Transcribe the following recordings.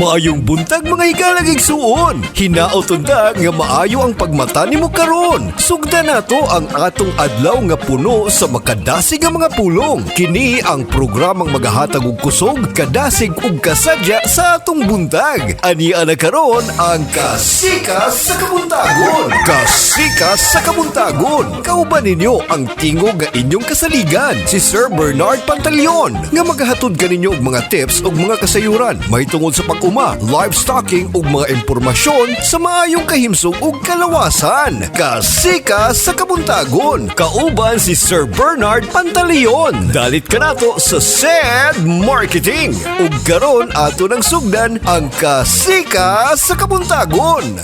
Maayong buntag, mga higalang igsuon. Hinaot unta nga maayo ang pagmata nimo karon. Sugda nato ang atong adlaw nga puno sa makadasig nga mga pulong. Kini ang programang magahatag og kusog, kadasig ug kasadya sa atong buntag. Ani ana karon ang Kasikas sa Kabuntagon. Kasikas sa Kabuntagon. Kauban ninyo ang tingog nga inyong kasaligan, si Sir Bernard Pantaleon, nga magahatod kaninyo og mga tips ug mga kasayuran mahitungod sa pag-uma, livestocking ug mga impormasyon sa maayong kahimsog ug kalawasan. Kasikas sa Kabuntagon. Kauban si Sir Bernard Pantaleon. Dalit kanato sa SED Marketing. Ug karon ato nang sugdan ang Kasikas sa Kabuntagon.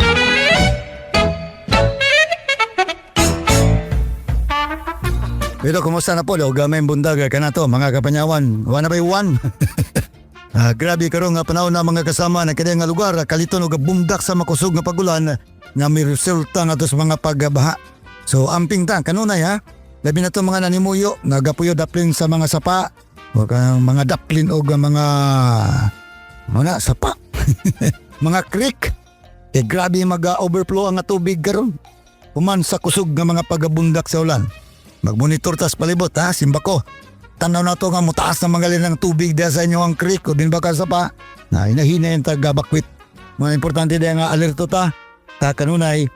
Pero kumusta na po, og may bundag kanato, mga kapanyawan, one by one. Grabe karon nga panahon na, mga kasama na kini nga lugar kaliton og bundak sa makusog nga pagulan nga may resulta nga sa mga pagbaha. So amping ta kanunay ha. Labi na to mga nanimuyo nagapuyo daplin sa mga sapa o ang mga daplin og mga mga sapa, mga creek. Eh grabe mag-overflow ang tubig karon human sa kusog nga mga pagabundak sa ulan. Magmonitor tas palibot ha, simbako. Tanaw na to nga mutaas na mga ng tubig diya sa inyo ang creek o din baka sa pa. Na hinahina yung tagabakwit. Mga importante diya nga alerto ta. Ta kanunay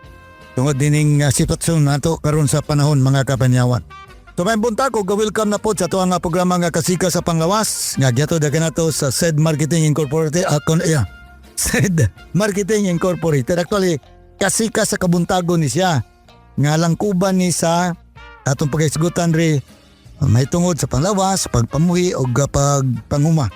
tungod dining sitwasyon nato karon sa panahon, mga kapanyawan. So may buntag og welcome na po sa ato nga programa nga Kasika sa Panglawas nga gihatod kanato sa SED Marketing Incorporated, yeah. SED Marketing Incorporated. Actually, Kasika sa Kabuntagon ni siya nga langkuban ni sa atong paghisgutan ri may tungod sa panglawas, pagpamuhi o pagpanguma.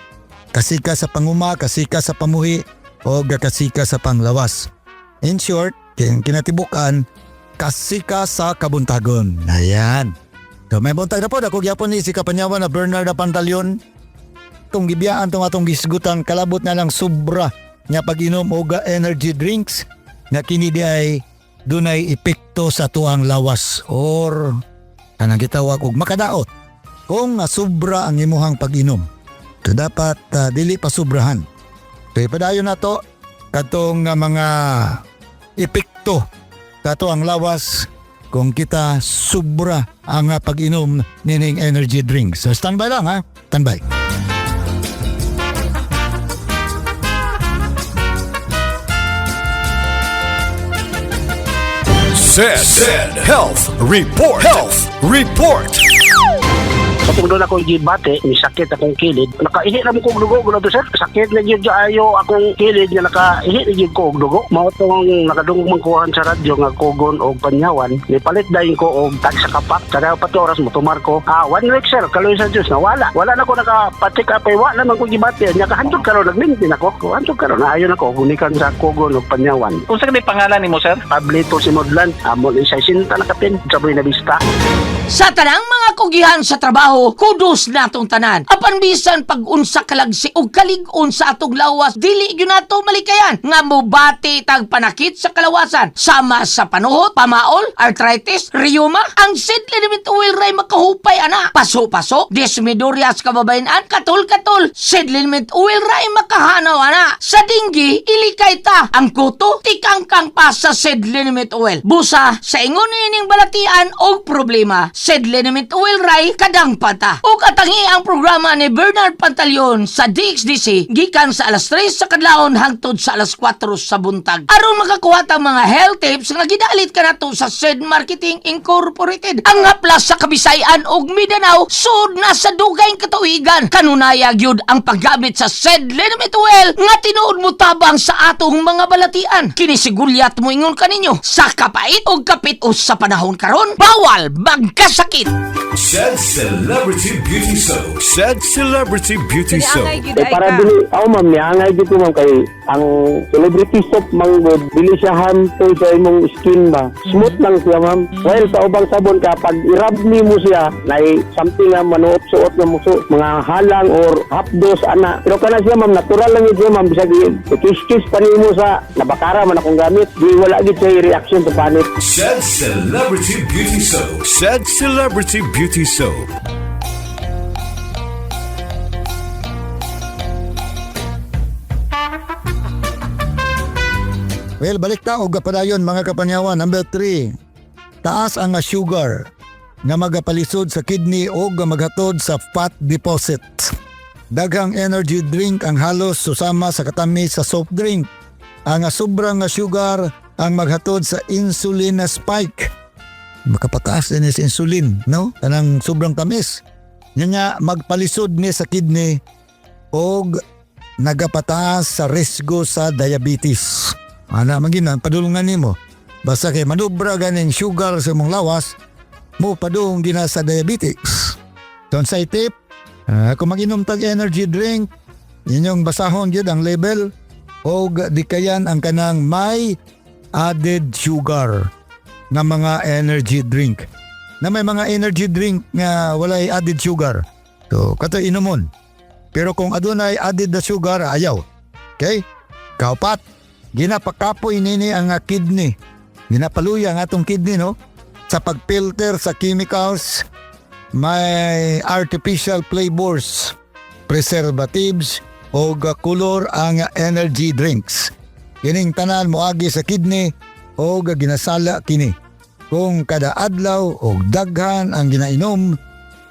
Kasika sa panguma, kasika sa pamuhi o kasika sa panglawas. In short, kinatibukan, Kasika sa Kabuntagon. Ayan. So may buntag na po, ako gyapon ni si kapanyawan na Bernard Pantaleon. Kung gibiyaan tong atong gisgutan, kalabot na lang sobra nga pag-inom og energy drinks nga kini di ay dunay epekto sa tuang lawas or kanang gitawag og makadaot kung nga sobra ang imuhang pag-inom. So dapat dili pa sobrahan. So ipadayon nato katong nga mga epekto kato ang lawas kung kita sobra ang pag-inom nining energy drinks. So standby lang ha. Standby. SED Health Report. Health Report. Katong doon ako gibate, may sakit akong kilid. Nakaihi na mo kong dugo, gulo to sir. Sakit na gyud ayo akong kilid nga nakaihi na gyud ko og dugo. Mao tong nakadungog man kuhan sa radyo nga kugon og panyawan. Nipalit dayon ko og tag sa kapak. Kada pa oras mo tumar ko. One week, sir, kaloy sa Diyos nawala. Wala na ko nakapatik up ay wala man ko gibate. Nya kahantod karon nagmintin ako. Hantod karon naayon ako gunikan sa kugon og panyawan. Unsa kani pangalan nimo, sir? Pablito Simodlan, amo ni sa sinta nakapin sa Buena Vista. Sa tanang mga kugihan sa trabaho, kudos natong tanan. Apan bisan pag-unsa kalagsi o kalig-on sa atong lawas, dili gyud nato malikayan nga mobati tag panakit sa kalawasan. Sama sa panuhot, pamaol, arthritis, rheuma, ang seed liniment oil ray makahupay ana. Paso-paso, dismedorias kababayan, katol-katol, seed liniment oil ray makahanaw ana. Sa dinggi, ilikay ta. Ang kuto, tikangkang pa sa seed liniment oil. Busa, sa ingon ining balatian og problema, seed liniment oil ray kadang pata. O katangi ang programa ni Bernard Pantaleon sa DXDC gikan sa alas 3 sa kadlawon hangtod sa alas 4 sa buntag. Aron makakuha ta mga health tips nga gidalit kanato sa SED Marketing Incorporated. Ang haplas sa Kabisayan ug Mindanao sud na sa dugay katuigan. Kanunaya gyud ang paggamit sa SED Liniment Oil nga tinuod mo tabang sa atong mga balatian. Kini si Gulyat mo ingon kaninyo sa kapait og kapit o sa panahon karon bawal magkasakit. Said Celebrity Beauty Soap. Said Celebrity Beauty Soap. Niangay gyud Eh, ay para ka. dili ako, ma'am, niangay gyud ko, ma'am, kay ang celebrity soap man gud dili siya harmful sa imong skin ba. Smooth lang siya, ma'am. While sa ubang sabon ka pag i-rub nimo siya nay something nga manuot-suot nga muso mga halang or half dose ana. Pero kana siya, ma'am, natural lang yun siya, ma'am, bisag kiss-kiss pa nimo sa nabakara man akong gamit, di wala gid siya reaction sa panit. Said Celebrity Beauty Soap. Said Celebrity Beauty Soap. Well, balik ta og padayon, mga kapanyawan. Number 3. Taas ang sugar nga magapalisod sa kidney o maghatod sa fat deposit. Daghang energy drink ang halos susama sa katamis sa soft drink. Ang sobrang nga sugar ang maghatod sa insulin na spike. Makapataas din sa insulin, no? Kanang sobrang tamis. Nya nga magpalisod ni sa kidney og nagapataas sa risgo sa diabetes. Ana man gina padulungan nimo. Basta kay manubra ganing sugar sa imong lawas, mo padung gina sa diabetes. So sa tip, kung mag-inom tag energy drink, inyong basahon gyud ang label og dikayan ang kanang may added sugar nga mga energy drink. Na may mga energy drink nga walay added sugar. So kato inumon. Pero kung adunay added na sugar, ayaw. Okay? Kaupat, ginapakapoy nini ang kidney. Ginapaluya ang atong kidney, no? Sa pagfilter sa chemicals, may artificial flavors, preservatives, o color ang energy drinks. Kining tanan moagi sa kidney o ginasala kini. Kung kada adlaw og daghan ang ginainom,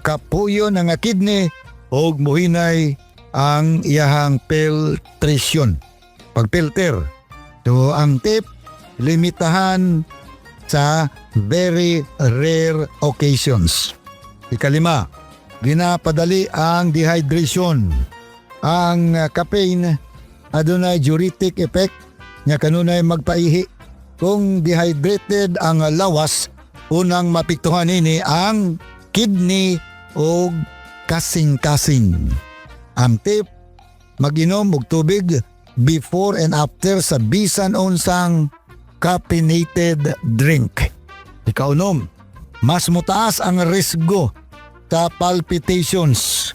kapuyon ang kidney og muhinay ang iyahang filtration. Pagfilter. So ang tip, limitahan sa very rare occasions. Ikalima, ginapadali ang dehydration. Ang caffeine adunay diuretic effect nga kanunay magpaihi. Kung dehydrated ang lawas, unang mapiktuhan nini ang kidney o kasing-kasing. Ang tip, mag-inom og tubig before and after sa bisan unsang caffeinated drink. Ikaunom, mas mutaas ang risgo sa palpitations,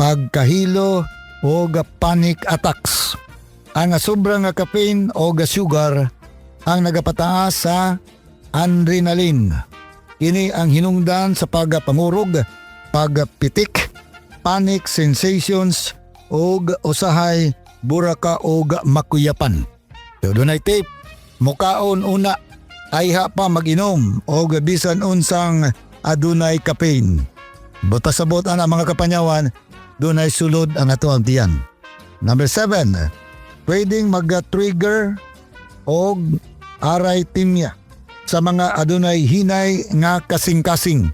pagkahilo o panic attacks. Ang sobrang nga caffeine o sugar ang nagapataas sa adrenaline. Kini ang hinungdan sa pagpangurog, pagpitik, panic sensations ug usahay buraka og makuyapan. So dunay tip, mukaon una ayha pa mag-inom og bisan unsang adunay caffeine. Buta sabot ana, mga kapanyawan, dunay sulod ang ato ang tiyan. Number 7, pwedeng mag-trigger og arrhythmia sa mga adunay hinay nga kasing-kasing.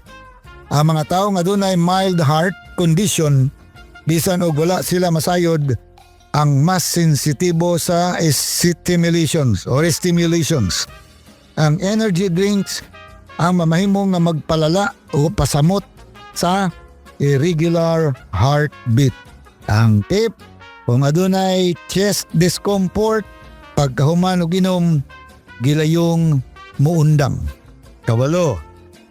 Ang mga taong adunay mild heart condition, bisan og wala sila masayod, ang mas sensitibo sa stimulations or stimulations. Ang energy drinks ang mamahimong nga magpalala o pasamot sa irregular heartbeat. Ang tip, kung adunay chest discomfort, pagkahuman og inom, gilayong muundang. Kawalo,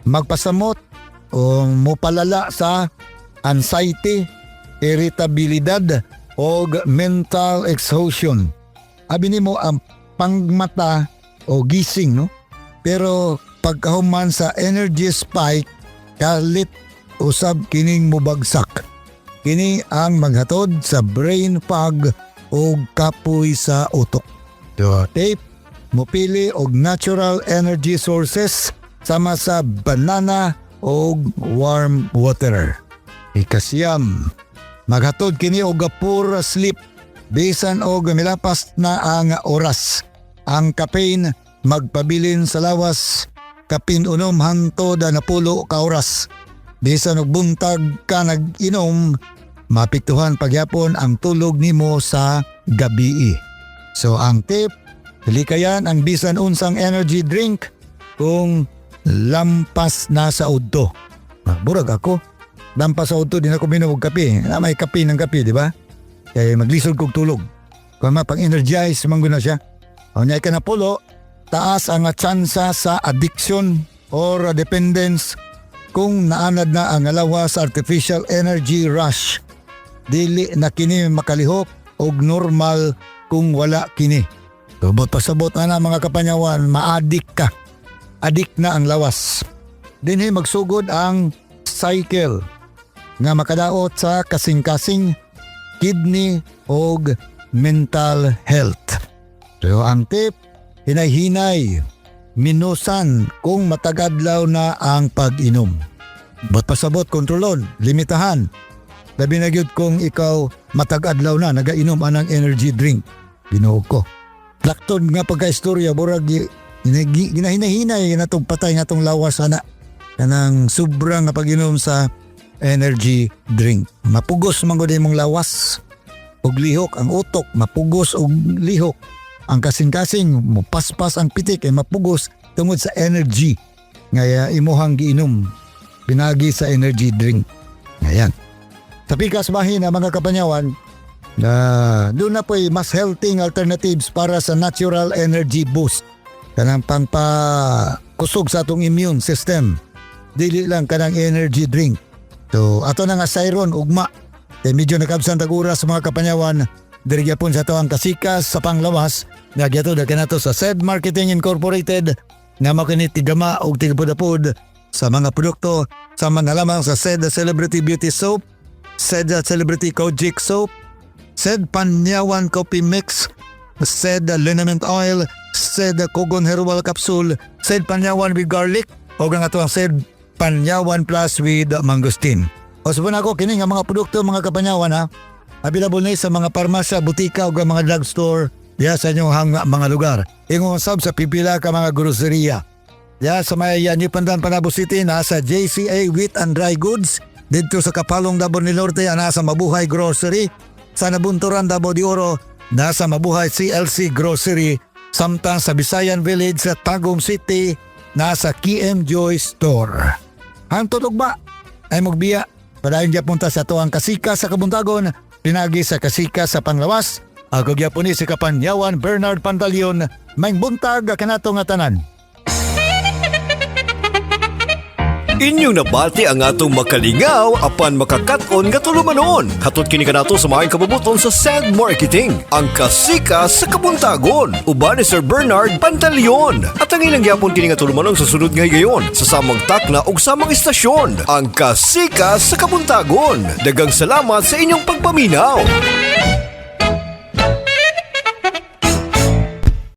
magpasamot o mupalala sa anxiety, irritabilidad o mental exhaustion. Abi nimo ang pangmata o gising, no? Pero pagkahuman sa energy spike, kalit usab kining mubagsak. Kini ang maghatod sa brain fog o kapoy sa utok. So, tip, mupili og natural energy sources sama sa banana o warm water. Ikasiyam, maghatod kini og poor sleep bisan og milapas na ang oras. Ang caffeine magpabilin sa lawas kapin 6 hangtod 10 ka oras. Bisan og buntag ka nag-inom, mapiktuhan pagyapon ang tulog nimo sa gabii. So ang tip, likayan ang bisan unsang energy drink kung lampas na sa 8. Ah, burag ako. Lampas sa 8, di na ko minom og kape. Ah, may kape ng kape, di ba? Kaya maglisod kog tulog. Kung mapang-energize man na siya. O nya ka na pulo, taas ang tsansa sa addiction or dependence kung naanad na ang lawas sa artificial energy rush. Dili na kini makalihok og normal kung wala kini. Tubot pasabot na na, mga kapanyawan, maadik ka. Adik na ang lawas. Dinhi magsugod ang cycle nga makadaot sa kasing-kasing, kidney og mental health. So ang tip, Hinay-hinay, minusan kung matagadlaw na ang pag-inom. But pasabot, kontrolon, limitahan. Labi na gyud kung ikaw matag-adlaw na nagainom anang energy drink. Ginoo ko. Lakton nga pagkaistorya burag ginahinay-hinay natong patay nga tong lawas ana kanang sobra nga pag-inom sa energy drink. Mapugos man gud imong lawas ug lihok ang utok, mapugos og lihok ang kasing-kasing, mupaspas ang pitik ay mapugos tungod sa energy nga imuhang giinom pinagi sa energy drink. Ayan. Sa pikas bahin na mga kapanyawan, na doon na po'y mas healthy nga alternatives para sa natural energy boost. Kanang pangpakusog sa atong immune system. Dili lang kanang energy drink. So ato na nga sayron ugma. Kay medyo nakabsan tag oras mga kapanyawan. Diri gyapon sa ato ang kasikas sa panglawas. Nagyato na kanato sa SED Marketing Incorporated nga mao kini tigama og tigapud sa mga produkto sama na lamang sa SED Celebrity Beauty Soap, SED Celebrity Kojic Soap, SED Panyawan Coffee Mix, SED Liniment Oil, SED Kogon Herbal Capsule, SED Panyawan with Garlic, o ang ato ang SED Panyawan Plus with Mangosteen. O subon ako kini nga mga produkto, mga kapanyawan, ha. Available na sa mga parmasya, butika ug mga drugstore diya sa inyong mga lugar. Ingon sab sa pipila ka mga groceria. Ya sa may New Pandan, Panabo City, nasa JCA Wheat and Dry Goods. Didto sa Kapalong, Davao del Norte, nasa Mabuhay Grocery. Sa Nabunturan, Davao de Oro, nasa Mabuhay CLC Grocery. Samtang sa Bisayan Village sa Tagum City, nasa KM Joy Store. Hangtod ugma ay magbiya. Padayon gyapon ta sa atoang kasika sa kabuntagon, pinagi sa kasika sa panglawas. Ako gyapon ni si Kapanyawan Bernard Pantaleon, maayong buntag kanato nga tanan. Inyong nabati ang atong makalingaw apan makakaton nga tulumanon. Hatod kini kanato sa maayong kabubuton sa SAG Marketing, ang kasika sa kabuntagon. Uban ni Sir Bernard Pantaleon. At ang ilang gyapon kini nga tulumanon sa sunod nga higayon sa samang takna ug samang istasyon. Ang kasika sa kabuntagon. Dagang salamat sa inyong pagpaminaw.